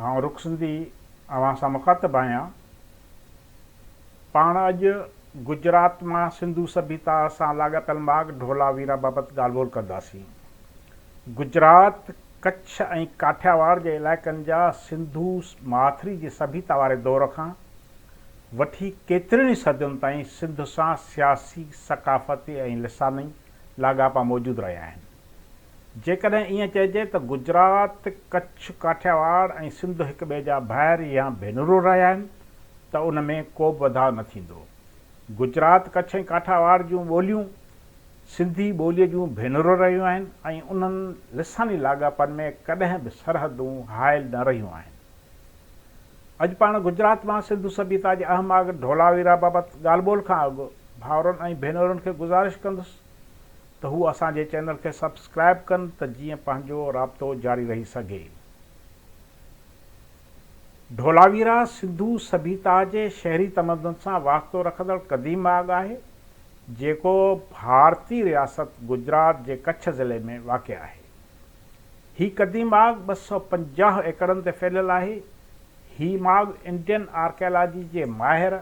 آئون رڪ سنڌي اوهان سان مخاطب آهيان. پاڻ اڄ گجرات مان سنڌو سڀيتا سان لاڳاپيل ماڳ ڍولا ويرا بابت ڳالهه ٻولهه ڪنداسين. گجرات، ڪڇ ۽ ڪاٺياواڙ جي علائقن جا سنڌو ماٿري جي سڀيتا واري دور کان وٺي ڪيترين ئي صدين تائين سنڌ سان سياسي، ثقافتي ۽ لساني لاڳاپا موجود رهيا آهن. جيڪڏهن ائين چئجي ته گجرات، ڪڇ، ڪاٺياواڙ ۽ سنڌ هڪ ٻئي جا ڀائر يا ڀينرون رهيا آهن ته ان ۾ ڪوبه وڌاء نه ٿيندو. گجرات، ڪڇ ۽ ڪاٺياواڙ جون ٻوليون سنڌي ٻوليء جون ڀينرون رهيون آهن ۽ انهن لساني لاڳاپن ۾ ڪڏهن به سرحدون حائل نه رهيون آهن. اڄ پاڻ گجرات مان سنڌو سڀيتا جي اهم ماڳ ڍولاويرا بابت ڳالهه ٻولهه کان اڳ ڀائرن ۽ ڀينرن کي گذارش ڪندس ته هو اسان جي چينل کي سبسڪرائب ڪن ته جيئن پنهنجو رابطو جاري رهي سگهي. ڍولاويرا سنڌو سڀيتا جي شهري تمدن سان واسطو رکندڙ قديم ماڳ آهي، جيڪو ڀارتي رياست گجرات جي ڪڇ ضلعي ۾ واقع آهي. هي قديم ماڳ 250 ايڪڙن تي ڦهليل آهي. هي ماڳ انڊين آرڪيالاجي جي ماهر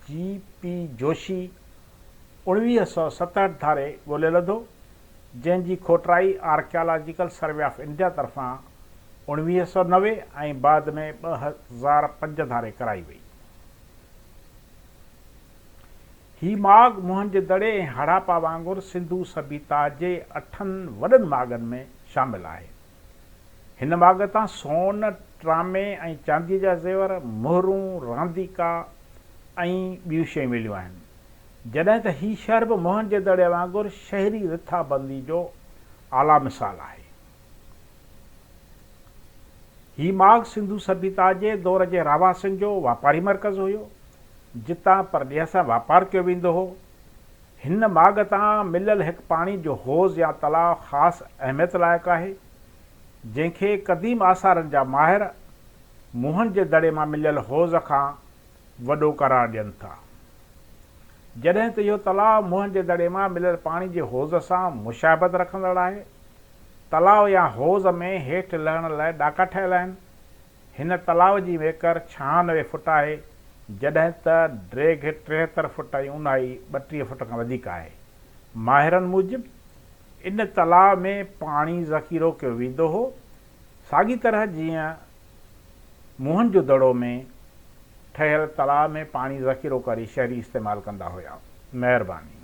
جي پي جوشي 1967 ڌاري ڳولي لڌو، جنهن جي کوٽرائي آرڪيالاجيڪل سروي آف انڊيا طرفان 1990 ۽ بعد ۾ 2005 ڌاري ڪرائي وئي. هي ماڳ موهن جي دڙي ۽ هڙاپا وانگر سنڌو سڀيتا جي اٺن وڏن ماڳن ۾ شامل آهي. هن ماڳ تان سون، ٽرامي ۽ چانديء جا زيور، مهرون، رانديڪا ۽ ٻيون شيون مليون آهن. جڏهن ته هي شهر به موهن جي دڙي وانگر شهري رٿابندي جو اعليٰ مثال آهي. هي ماڳ سنڌو سڀيتا جي دور جي رهواسين جو واپاري مرڪز هيو، جتان پرڏيهه سان واپار ڪيو ويندو هو. هن ماڳ تان مليل هڪ پاڻي جو حوض يا تلاء خاص اهميت لائق آهي، جنهن کي قديم آثارن جا ماهر موهن جي دڙي مان مليل حوض کان وڏو قرار ڏين ٿا. جڏهن ته اهو تلاء موهن جي دڙي مان مليل پاڻي جي حوض سان مشابهت رکندڙ آهي. تلاء يا حوض ۾ هيٺ لهڻ لاء ڏاڪا ٺهيل آهن. هن تلاء جي ويڪر 96 فوٽ آهي، جڏهن ته ڊيگهه 73 فوٽ ۽ اونهائي 32 فوٽ کان وڌيڪ آهي. ماهرن موجب ان تلاء ۾ پاڻي ذخيرو ڪيو ويندو هو، ساڳي طرح جيئن موهن جو دڙو ۾ ٺهيل تلاء ۾ پاڻي ذخيرو ڪري شهري استعمال ڪندا هيا. مهرباني.